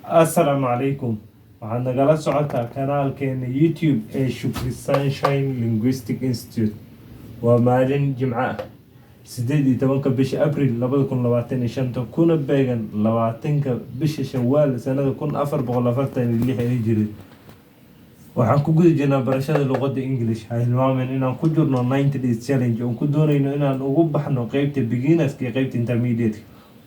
Assalaamu calaykum. Waxaad nagala socotaa kanaalkeena YouTube ee Shukri Sunshine Linguistic Institute. Waa maalin Jimco ah, 18-ka bisha Abriil 2025, kuna beegan 20-ka bisha Shawaal sanada 1446 ee Hijri. Waxaan ku guda jirnaa barashada luqadda English. Ha hilmaamin inaan ku jirno 90 days challenge oon ku doonayno inaan ugu baxno qeybta beginners iyo qeybta intermediate.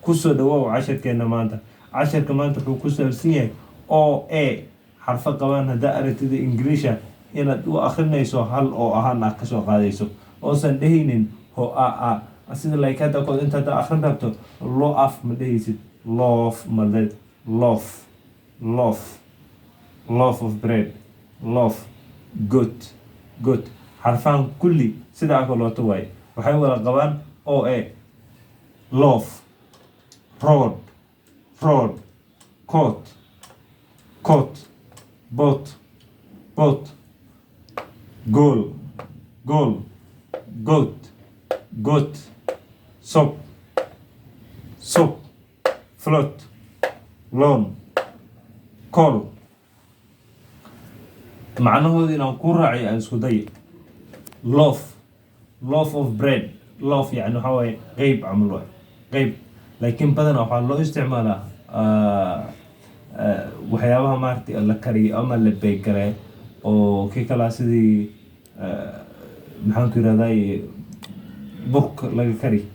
Kusoo dhawaaw casharkeena maanta. Casharka maanta wuxuu ku saabsan yahay o a xarfo qabaan haddaa aragtida Ingiriisha inaad u akrinayso hal oo ahaan ah kasoo qaadayso, oosan dhehaynin ho a a sida like hadda kood inta haddaa akrin rabto lo af ma dhehaysid, loaf ma le, loaf, loaf, loaf of bread, loaf, goat, goat. Xarfahan kulli sidaa kalooto waaye, waxay wada qabaan o a. Loaf, road, road, coat, coat, boat, boat, goal, goal, goat, goat, soap, soap, float, loan, call. Macnahooda inaan ku raaciyo aan isku day. Loaf, loaf of bread. Loaf yani waxaa waaye qeyb camal waay, qeyb, laakiin badanaa waxaa loo isticmaalaa waxyaabaha maaragtay la kariyo ama la bake-gareeyo oo kii kalaa, sidii maxaan ku yirahday, burka laga kari,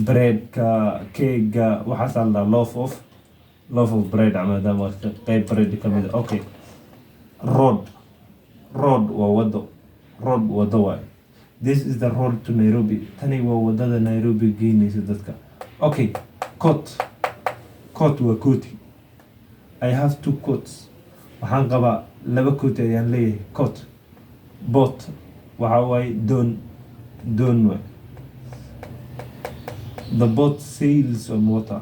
breadka, keega, waxaasaa la dhahaa loaf of bread, maadaama qeyb bread ka mid ah. Okay, road, road waa wado, road wado waay. This is the road to Nairobi. Tani waa wadada Nairobi geynaysa dadka. Okay, coat, coat waa kooti. I have two coats. Waxaan qabaa laba kooti ayaan leeyahay. Coat. Boat waxa waaye doon, doon waay. The boat sails on water.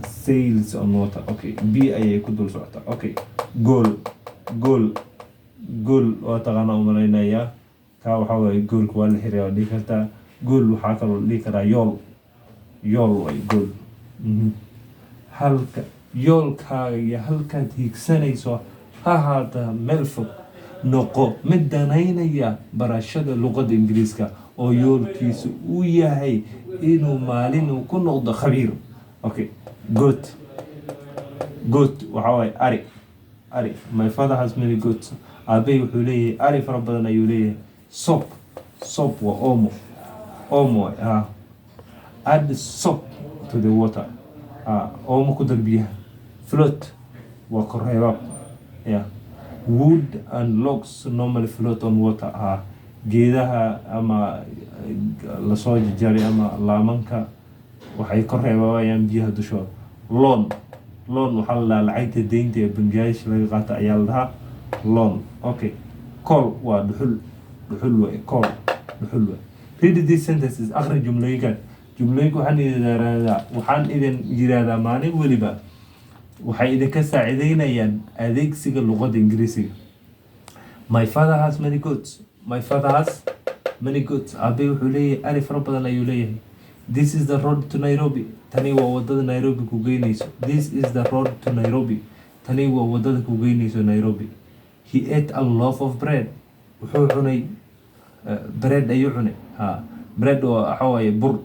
Sails on water. Okay, biyo ayay ku dul socotaa. Okay, goal, goal, goal waa taqaanaa umalaynayaa. Kaa waxaa waaye goolka waa la xiray waa dhihi kartaa. Goal waxaa kaloo la dhihi karaa yool, yool waay goal. Halka yoolkaaga iyo halkaad hiigsanayso ha ahaata meel fog. Noqo mid danaynaya barashada luqadda Ingiriiska oo yoolkiisu uu yahay inuu maalin uu ku noqdo khabiir. Okay, goat, goat waxaa waaye ari, ari. My father has many goats. Aabbahay wuxuu leeyahay ari fara badan ayuu leeyahay. Soap, soap waa omo, omo waay. Add soap to the water. Omo ku dar biyaha. Float waa koreebaab. Yeah, wood and logs normally float on water. Geedaha ama lasoo jajaray ama laamanka waxay ka reebabayaan biyaha dushooda. Loan, loan waxaa la dhahaa lacagta deynta ee bangiyaasha laga qaata ayaa la dhahaa loan. Okay, coal waa dhuxul, dhuxul waay. Coal dhuxul waay. Read these sentences. Akhri jumlooyinkan. Jumlooyinka waxaan idin yiraahdaa maalin weliba waxay idinka saacideynayaan adeegsiga luqadda Ingiriisiga. My father has many goats. My father has many goats. Aabbe wuxuu leeyahay ari fara badan ayuu leeyahay. This is the road to Nairobi. Tani waa wadada Nairobi ku geynayso. This is the road to Nairobi. Tani waa wadada ku geynayso Nairobi. He ate a loaf of bread. Wuxuu cunay bread ayuu cunay. Ha, bread waa waxa waaye bur,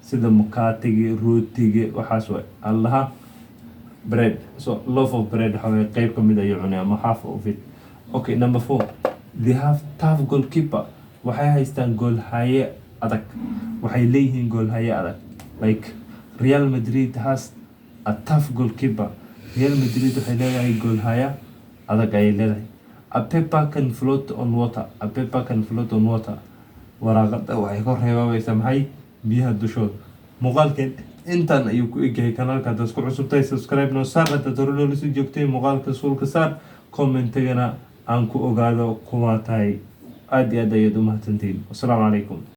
sida mukaatigi, rootiga, waxaas waay allaha bread. So loaf of bread waxa waaye qeyb ka mid ayuu cunay ama half of it. Okay, number four. They have tough goalkeeper. Waxay haystaan goolhaye adag. Waxay leeyihiin goolhaye adag. Like Real Madrid has a tough goalkeeper. Real Madrid waxay leedahay goolhaya adag ayay leedahay. A paper can float on water. A paper can float on water. Waraaqada waxay ka reebaabaysaa maxay? Biyaha dushooda. Muuqaalkeen intan ayuu ku egyahay. Kanaalka haddaad ku cusubtahay, subscribe noo saar. Haddaad hore noola soo joogtay, muuqaalka suulka saar, commentigana aan ku ogaado kuma tahay. Aad iyo aad ayaad u mahadsantihiin. Wasalaamu calaykum.